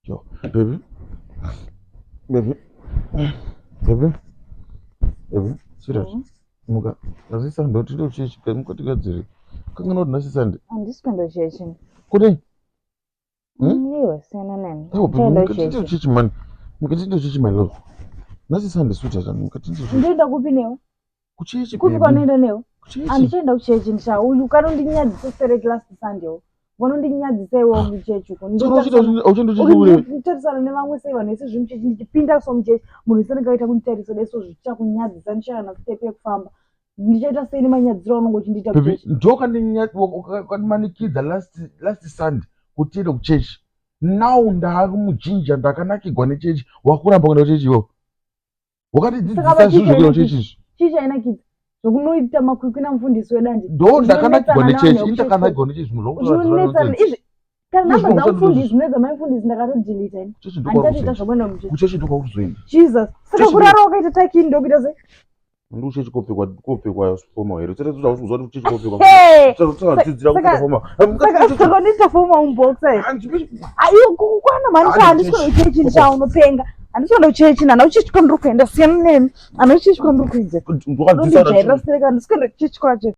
Yo, baby. Baby. Baby. Baby. Serious. Muka. Nhasi Sunday tiri kuchechi muka tigadzire. Kangana kuti nhasi Sunday. Handisi kuenda kuchechi. Kudei? Iwe siyana nani. Aiwa baby, Ndichaenda muka tiende kuchechi. kuchechi man. Muka tiende kuchechi my love. Nhasi Sunday sweetheart. Muka tiende kuchechi. Ndoenda kupi newe? Kuchechi Kupi baby. kwanoenda newe? Kuchechi. Handichaenda kuchechi ndichauyu ukanondinyadzisa stereki last Sunday. Vanondinyadzisa iwe kuchechi uko. Saka uchiita uchienda kuchechi uri. Nditarisana nevamwe sei vanhu vese zviri muchechi ndichipinda so muchechi munhu wese anenge aita kunditarisa dai so zvichakunyadzisa ndichaya step yekufamba ndichaita sei nemanyadziro aunenge uchindiita Baby, kuchechi. ndokandimanikidza last Sunday kuti tiende kuchechi. Now ndaakumujinja ndakanakigwa nechechi wakuramba kuenda kuchechi iwewe. Wakatidzidzisa Saka zvinhu zvekuenda vachiita kuchechi izvi. Chii chainakidza zvokunoita makwikwi namufundisi wedu andi Ndo ndakanakigwa Zvinonetsana nechechi, navanhu ini ndakanakigwa nechechi zvinhu zvinonetsana zvakutoratidza izvi kana Izvi namba zvinonetsana dzamufundisi nedzamaifundisi ndakatodhilita ini Kuchechi handichatoita ndokwakuzoenda. zvokuenda muchechi. Kuchechi ndokwakuzoenda. Jesus, saka Chechi kurara wakaita takini ndokuita sei? Ndi kuchechi kopfekwa formal here? Tsere tsoda kuziva kuti kuchechi kopfekwa. Hey! Tsere tsoda kudzidzira kupfeka formal. Saka unoita formal mubox here? Aiwa kukwana mhani Handi sha handisi kuenda kuchechi ndisha unopenga. Handisi kuenda kuchechi nana kuchechi kwandiri kuenda siyana neni. Handisi kuchechi kwandiri kuenda. Unondijairira stereki handisi kuenda kuchechi kwacho.